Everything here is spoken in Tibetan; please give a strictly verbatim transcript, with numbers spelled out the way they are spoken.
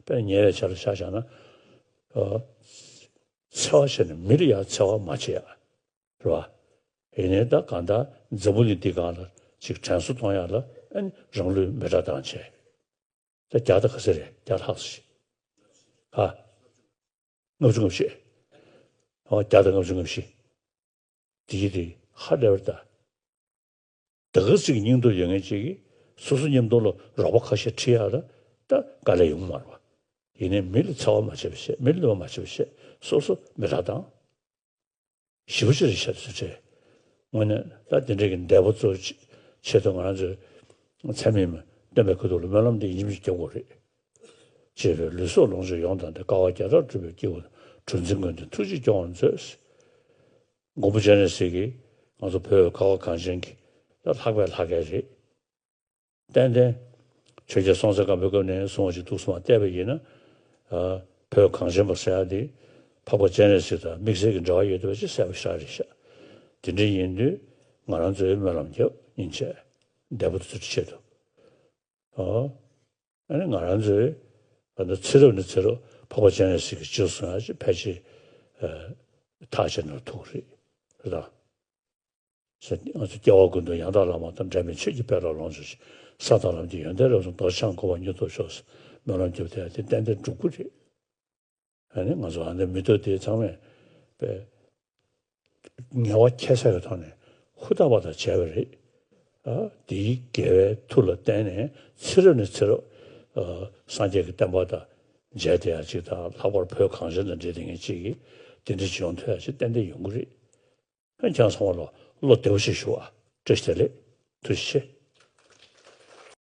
དཔེ་ཉེ་བའི་ཆ་ལ་ཆ་བཞག་ན། ཨ། འཚེ་བ་བྱས་ནས་མི་ལ་ཡང་འཚེ་བ་མ་བྱེད་ཡ། རེད་བ། ཡིན་ནའི་ད་གང་ལྟར་འཛམ་བུ་གླིང་འདི་སྒང་ལ་ཅིག་དྲན་གསོ་གཏོང་ཡ་ལ་ཨ་ནི་རང་ལུས་མེ་སྲེག་བཏང་བྱས། ད་བརྒྱ་དང་ག་ཚོད་རེད། བརྒྱ་ལྷག་ཙམ་ཞིག་ཨ། ལྔ་བཅུ་ང་བཞི། ཨོ། བརྒྱ་དང་ལྔ་བཅུ་ང་བཞི། དེའི་རིགས་ཧ་ལས་པར་ད། ད་ག་ཅིག་སྙིང་སྟོབས་ཡོད་མཁན་ཅིག་གིས་སོ་སོ་མཉམ་དུ་ལ་རོགས་པ་ཁ་ཤས་ཁྲིད་ཡ་ལ་ད་དཀའ་ལས་ཡོང་མ་རེད་བ། ཡིན་ནའི་མི་ལ་འཚེ་བ་མ་བྱེད་པ་བྱས། མི་ལ་གནོད་པ་མ་བྱེད་པ་བྱས། སོ་སོ་མེ་སྲེག་བཏང་། ཞེ་པོ་ཅིག་རེད་ཤག་ཟེར་བྱས། དངོས་གནས་ད་དེ་འདྲའི་གི་འདས་པོ་ཚོའི་ཆེད་དུ་ང་རང་ཚོའི་མཚན་མེད་སྟོན་པའི་ཁ་ཐུག་ལ་སྨོན་ལམ་འདི་ཡིན་གཅིག་མིན་གཅིག་རྒྱབ་དགོས་རེད། ཅེས་པའི་ལུས་སྲོག་ལོངས་སྤྱོད་ཡོངས་བདག་འདྲ། དཀའ་བ་བརྒྱ་ཕྲག་སྒྲུབ་པའི་སྐྱེས་བུ་དང་། གྲུ་འཛིན་མགོན་དེ་ཐུགས་རྗེས་སྐྱོང་བར་མཛོད། མགོན་པོ་སྤྱན་རས་གཟིགས་ཀྱིས་ང་ཚོ་བོད་ཁ་བ་གངས་ཅན་གྱི་ལྷག་པའི་ལྷ་སྐལ་རེད། ཏན་ཏན་ཆོས་རྒྱལ་སྲོང་བཙན་སྒམ་པོའི་སྐབས་ནས་བཟུང་བ་ཅིག་འདུག་སེ་མར་བལྟས་པ་ཡིན་ན། ཨ། བོད་གངས་ཅན་པ་ཟེར་ཡ་དེ་འཕགས་པ་སྤྱན་རས་གཟིགས་དང་དམིགས་བསལ་གྱི་འབྲེལ་བ་ཡོད་བསྡད་པ་ཅིག་གསལ་པོ་ཞེ་དྲག་རེད་ཤག་དེ་འདྲ་ཡིན་དུས་ང་རང་ཚོས་སྨོན་ལམ་རྒྱབ། ཉིན་བྱེད་འདས་པོ་དེ་ཚོའི་ཆེད་དུ། ཨ། ཨ་ནི་ང་རང་ཚོས་ད་ལྟ་ཚེ་རབས་ནས་ཚེ་རབས་འཕགས་པ་སྤྱན་རས་གཟིགས་ཀྱི་རྗེས་སུ་ཡང་ཅིག་ཕལ་ཆེར། ཨ། ཐག་བཅད་ན་ཐུག་རེད། རེད་ད། ང་ཚོ་སྐྱེ་བ་ཀུན་ཏུ་ཡང་དག་བླ་མ་དང་། འབྲལ་མེད་ཆོས་ཀྱི་དཔལ་ལ་ལོངས་སྤྱོད་ཅིང་། ས་དང་ལམ་གྱི་ཡོན་ཏན་རབ་གསུངས། རྡོ་རྗེ་འཆང་གོ་འཕང་མྱུར་ཐོབ་ཤོག་ཟེར་སྨོན་ལམ་རྒྱབ་བསྡད་ཡ་དེ་ཏན་ཏན་འགྲུབ་ཀྱི་རེད། ཨ་ནི་ང་ཚོ་ཨ་འདྲ་མི་ཐོག་དེ་ཚང་མས་པས་ངལ་བ་ཁྱད་བསད་ཀྱི་ཐོག་ནས་ཧུར་ཐག་པ་དང་བྱས་པ་རེད། ཨ། དེའི་དགེ་བའི་མཐུ་ལ་བརྟེན་ནས་ཚེ་རབས་ནས་ཚེ་རབས། ཨ། སངས་རྒྱས་ཀྱི་བསྟན་པ་དང་མཇལ་བསྡད་ཡ་ཅིག་དང་། ལྷག་པར་བོད་གངས་ཅན་དང་འབྲེལ་བསྡད་མཁན་ཅིག་གིས་དེ་འདྲ་ཅིག་ཡོང་ཐུབ་ཡ་ཅིག་ཏན་ཏན་ཡོང་གི་རེད། ཁྱེད་རང་ཚང་མ་ལ་བློ་བདེ་པོ་ཞིག་ཞུ་བ། བཀྲ་ཤིས་བདེ་ལེགས། ཐུགས་རྗེ་ཆེ།